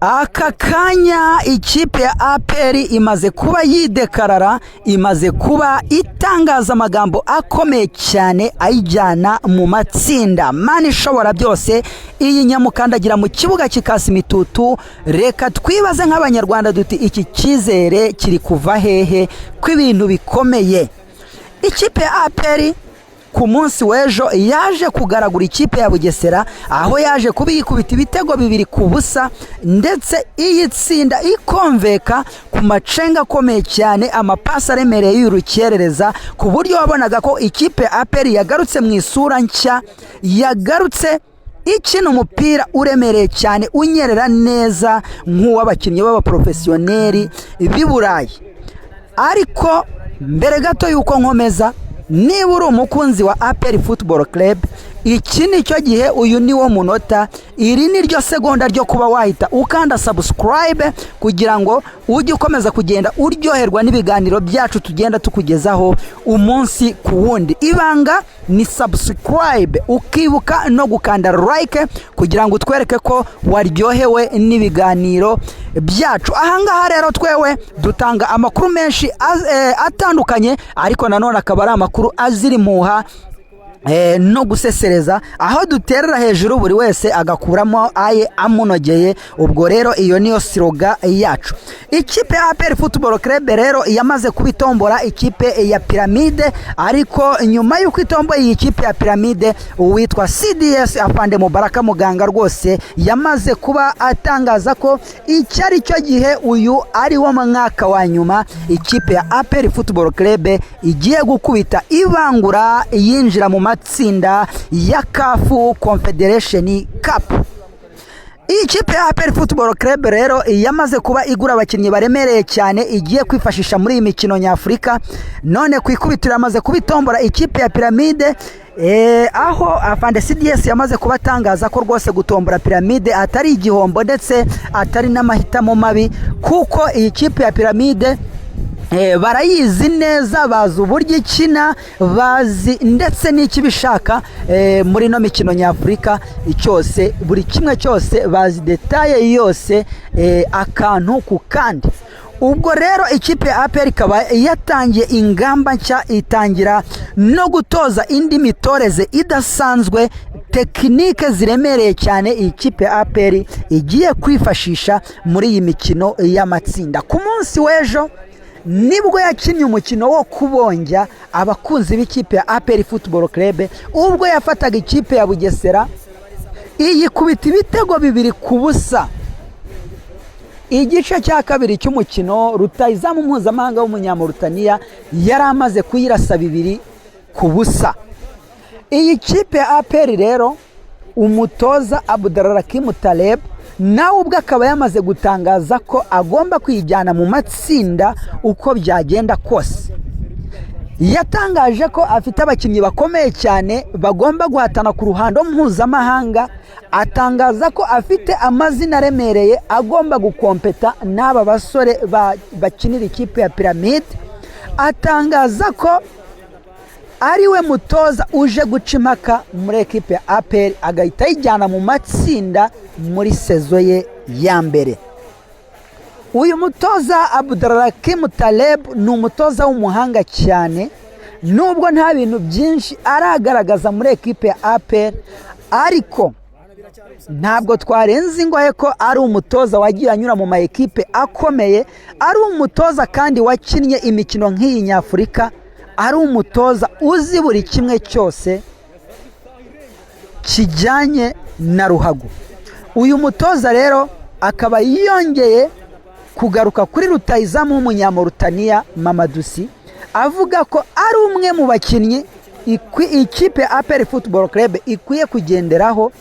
Aka kanya ikipe ya APR imaze kuba yidekarara, imaze kuba itangaza amagambo akomeye cyane ayijyana mu matsinda. Mana ishobora byose, iyi nyamukandagira mu kibuga kikasa imitutu. Reka twibaze nk'Abanyarwanda duti: "Iki cyizere kiri kuva hehe ko ibintu bikomeye?" Ikipe ya APR ku munsi w'ejo yaje kugaragura ikipe ya Bugesera, aho yaje kuba yikubita ibitego 2-0, ndetse iyitsinda ikonveka ku macenga akomeye cyane, amapasi aremereye y'urukerereza, ku buryo wabonaga ko ikipe ya APR yagarutse mu isura nshya, yagarutse ikina umupira uremereye cyane, unyerera neza nk'uw'abakinnyi b'abaporofesiyoneri b'i Burayi. Ariko mbere gato y'uko nkomeza, niba uri umukunzi wa APR Football Club, iki ni cyo gihe, uyu ni wo munota, iri ni ryo segonda ryo kuba wahita ukanda subscribe kugira ngo ujye ukomeza kugenda uryoherwa n'ibiganiro byacu tugenda tukugezaho umunsi ku wundi. Ibanga ni subscribe, ukibuka no gukanda like kugira ngo utwereke ko waryohewe n'ibiganiro byacu. Ahangaha rero twewe dutanga amakuru menshi atandukanye, ariko nanone akaba ari amakuru azira impuha no gusesereza, aho duterera hejuru buri wese agakuramo aye amunogeye. Ubwo rero iyo niyo slogan yacu. Ikipe ya APR Football Club rero yamaze kubitombora ikipe ya Pyramide, ariko nyuma y'uko itomboye iyi kipe ya Pyramide, uwitwa CDS Afande Mubaraka Muganga rwose yamaze kuba atangaza ko iki ari cyo gihe, uyu ari wo mwaka wa nyuma ikipe ya APR Football Club igiye gukubita ibangura yinjira mu matsinda ya CAF Confederation Cup. Iyi kipe ya APR Football Club rero yamaze kuba igura abakinnyi baremereye cyane igiye kwifashisha muri iyi mikino nyafurika. None ku ikubitiro yamaze kubitombora ikipe ya Pyramide, aho afande CDS yamaze kuba atangaza ko rwose gutombora Pyramide atari igihombo, ndetse atari n'amahitamo mabi, kuko iyi kipe ya Pyramide barayizi neza, bazi uburyo ikina, bazi ndetse n'icyo ibishaka muri ino mikino nyafurika cyose. Buri kimwe cyose bazi, détail yose, akantu ku kandi. Ubwo rero ikipe ya APR ikaba yatangiye ingamba nshya, itangira no gutoza indi mitoreze idasanzwe, technique ziremereye cyane iyi kipe ya APR igiye kwifashisha muri iyi mikino y'amatsinda. Ku munsi w'ejo nibwo yakinnye umukino wo kubonja abakunzi b'ikipe ya APR Football Club, ubwo yafataga ikipe ya Bugesera iyikubita ibitego 2-0. Igice cya kabiri cy'umukino, rutayizamu mpuzamahanga w'Umunyamurutaniya yari amaze kuyirasa 2-0. Iyi kipe ya APR rero, umutoza Abdelrahim Taleb nawe ubwe akaba yamaze gutangaza ko agomba kuyijyana mu matsinda uko byagenda kose. Yatangaje ko afite abakinnyi bakomeye cyane bagomba guhatana ku ruhando mpuzamahanga, atangaza ko afite amazina aremereye agomba gukompeta n'aba basore bakinira ikipe ya Pyramide, atangaza ko ari we mutoza uje guca impaka muri ekipe ya APR, agahita ayijyana mu matsinda muri saison ye ya mbere. Uyu mutoza Abdelrahim Taleb ni umutoza w'umuhanga cyane, nubwo nta bintu byinshi aragaragaza muri ekipe ya APR, ariko ntabwo twarenza ingohe ko ari umutoza wagiye anyura mu ma ekipe akomeye, ari umutoza kandi wakinnye imikino nk'iyi nyafurika, ari umutoza uzi buri kimwe cyose kijyanye na ruhago. Uyu mutoza rero akaba yongeye kugaruka kuri rutayizamu w'Umunyamurutaniya Mamadou Sy, avuga ko ari umwe mu bakinnyi ikipe ya APR Football Club ikwiye kugenderaho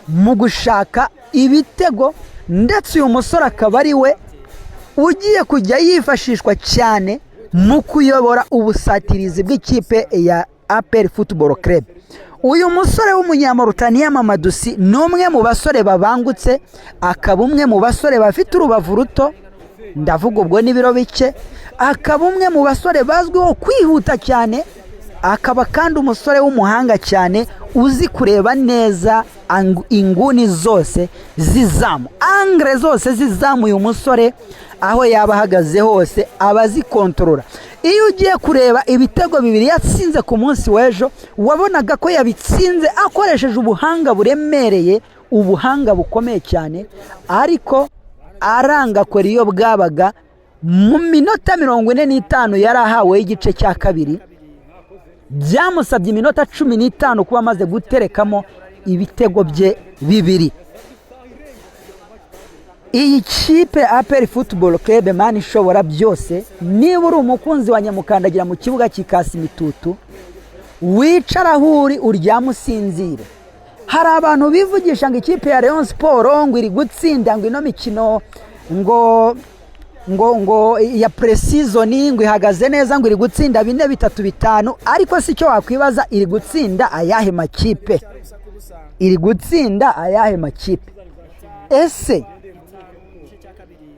mu gushaka ibitego, ndetse uyu musore akaba ari we ugiye kujya yifashishwa cyane mu kuyobora ubusatirizi bw'ikipe ya APR Football Club. Uyu musore w'Umunyamurutaniya Mamadou Sy ni umwe mu basore babangutse, akaba umwe mu basore bafite urubavu ruto, ndavuga ubwo n'ibiro bike, akaba umwe mu basore bazwiho kwihuta cyane, akaba kandi umusore w'umuhanga cyane. Uzi kureba neza inguni zose z'izamu, angle zose z'izamu. Uyu musore aho yaba ahagaze hose aba azikontorora. Iyo ugiye kureba ibitego bibiri yatsinze ku munsi w'ejo, wabonaga ko yabitsinze akoresheje ubuhanga buremereye, ubuhanga bukomeye cyane, ariko aranga akora iyo bwabaga. Mu minota 45 yari ahawe y'igice cya kabiri, byamusabye iminota 15 kuba amaze guterekamo ibitego bye bibiri. Iyi kipe APR Football Club, Mani ishobora byose, niba uri umukunzi wa nyamukandagira mu kibuga kikasa imitutu, wicara aho uri, uryame usinzire. Hari abantu bivugisha ngo ikipe ya Rayon Sports ngo iri gutsinda, ngo ino mikino ngo ya pre-season ngo ihagaze neza, ngo iri gutsinda bine, bitatu, bitanu. Ariko si cyo wakwibaza: iri gutsinda ayahe makipe? Iri gutsinda ayahe makipe? Ese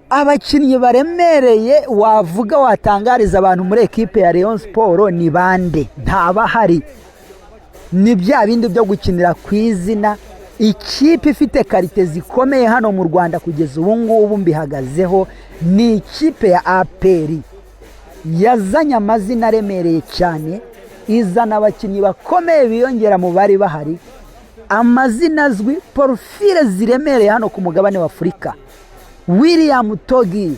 abakinnyi baremereye wavuga watangariza abantu muri ekipe ya Rayon Sports ni bande? Ntabahari. Ni bya bindi byo gukinira ku izina. Ikipe ifite qualité zikomeye hano mu Rwanda kugeza ubu ngubu, mbihagazeho, ni ikipe ya APR. Yazanye amazina aremereye cyane, izana abakinnyi bakomeye biyongera mu bari bahari, amazina azwi, profile ziremereye hano ku mugabane wa Afurika: William Togui,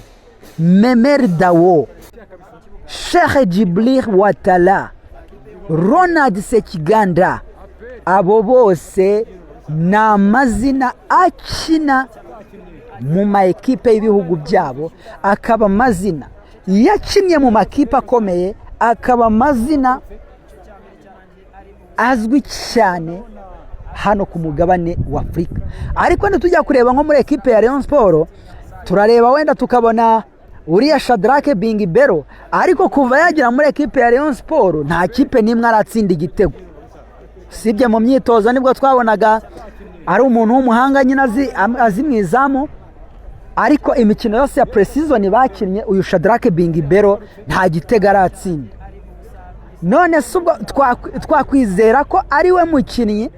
Memel Dao, Cheick Djibril Ouattara, Ronald Ssekiganda. Abo bose ni amazina akina mu ma ekipe y'ibihugu byabo, akaba amazina yakinnye mu makipe akomeye, akaba amazina azwi cyane hano ku mugabane wa Afurika. Ariko nitujya kureba nko muri ekipe ya Rayon Sports, turareba wenda tukabona uriya Shadrack Bingibero, ariko kuva yagera muri ekipe ya Rayon Sports nta kipe n'imwe aratsinda igitego, usibye mu myitozo nibwo twabonaga ari umuntu w'umuhanga nyine azi mu izamu. Ariko imikino yose ya pre-season bakinnye, uyu Shadrack Bingibero nta gitego aratsinda. None se ubwo twakwizera ko ari we mukinnyi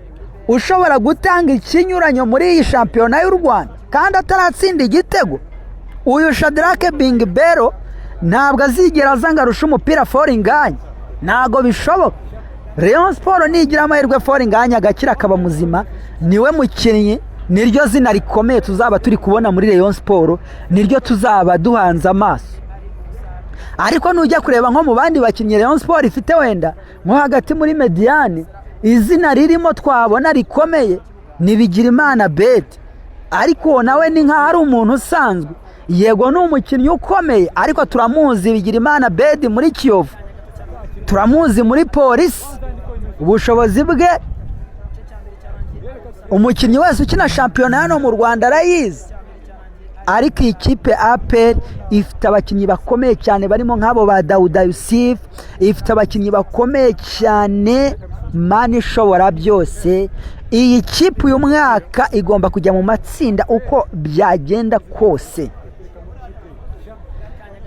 ushobora gutanga ikinyuranyo muri iyi shampiyona y'u Rwanda kandi ataratsinda igitego? Uyu Shadrack Bingibero ntabwo azigera aza ngo arushe umupira Fall Ngagne, ntabwo bishoboka. Rayon Sports nigira amahirwe Fall Ngagne agakira akaba muzima, niwe mukinnyi, niryo zina rikomeye tuzaba turi kubona muri Rayon Sports, niryo tuzaba duhanze amaso. Ariko nujya kureba nko mu bandi bakinnyi Rayon Sports ifite, wenda nko hagati muri médiane, izina ririmo twabona rikomeye ni Bigirimana Beti, ariko uwo nawe ni nk'aho ari umuntu usanzwe. Yego, ni umukinnyi ukomeye, ariko turamuzi Bigirimana Bedi muri Kiyovu, turamuzi muri Polisi, ubushobozi bwe umukinnyi wese ukina shampiyona hano mu Rwanda arayizi. Ariko iyi kipe APR ifite abakinnyi bakomeye cyane, barimo nk'abo ba Dauda Yussif, ifite abakinnyi bakomeye cyane. Mani ishobora byose, iyi kipe uyu mwaka igomba kujya mu matsinda uko byagenda kose.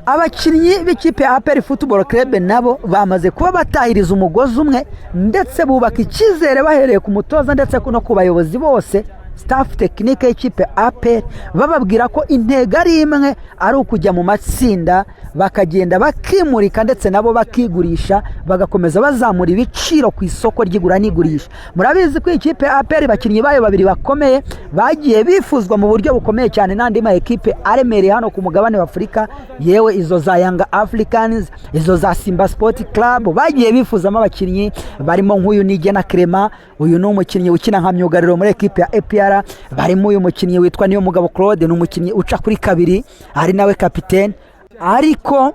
Abakinnyi b'ikipe ya APR Football Club nabo bamaze kuba batahiriza umugozi umwe, ndetse bubaka icyizere bahereye ku mutoza ndetse no ku bayobozi bose, staff technique y'ikipe APR, bababwira ko intego ari imwe, ari ukujya mu matsinda, bakagenda bakimurika ndetse nabo bakigurisha, bagakomeza bazamura ibiciro ku isoko ry'igura n'igurisha. Murabizi ko ikipe APR abakinnyi bayo babiri bakomeye bagiye bifuzwa mu buryo bukomeye cyane n'andi ma ekipe aremereye hano ku mugabane wa Afurika, yewe izo za Yanga Africans, izo za Simba Sport Club, bagiye bifuzamo abakinnyi barimo nk'uyu Niyigena Clement. Uyu ni umukinnyi ukina nka myugariro muri ekipe ya APR. Barimo uyu mukinnyi witwa Niyomugabo Claude, ni umukinnyi uca kuri kabiri, ari nawe kapitene. Ariko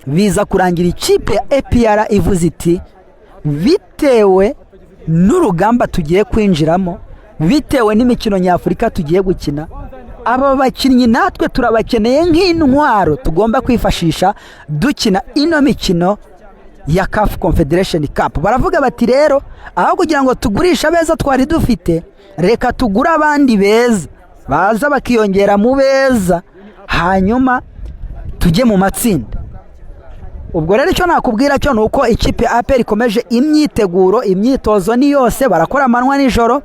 biza kurangira ikipe ya APR ivuze iti: "Bitewe n'urugamba tugiye kwinjiramo, bitewe n'imikino nyafurika tugiye gukina, aba bakinnyi natwe turabakeneye nk'intwaro tugomba kwifashisha dukina ino mikino ya CAF Confederation Cup." Baravuga bati: "Rero aho kugira ngo tugurishe abeza twari dufite, reka tugure abandi beza baza bakiyongera mu beza, hanyuma tujye mu matsinda." Ubwo rero icyo nakubwira cyo ni uko ikipe ya APR ikomeje imyiteguro, imyitozo ni yose, barakora amanywa nijoro.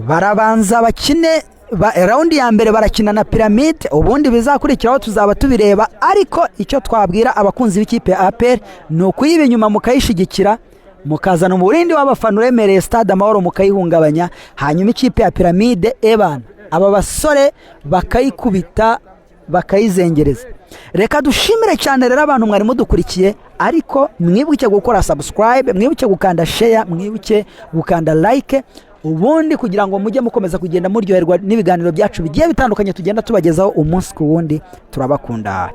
Barabanza bakine round ya mbere, barakina na Pyramide, ubundi bizakurikiraho tuzaba tubireba. Ariko icyo twabwira abakunzi b'ikipe ya APR ni ukuyiba inyuma, mukayishyigikira, mukazana umurindi w'abafana uremereye Stade Amahoro, mukayihungabanya, hanyuma ikipe ya Pyramide, ebana, aba basore bakayikubita, bakayizengereza. Reka dushimire cyane rero abantu mwari mudukurikiye, ariko mwibuke gukora subscribe, mwibuke gukanda share, mwibuke gukanda like, ubundi kugira ngo mujye mukomeza kugenda muryoherwa n'ibiganiro byacu bigiye bitandukanye tugenda tubagezaho umunsi ku wundi. Turabakunda.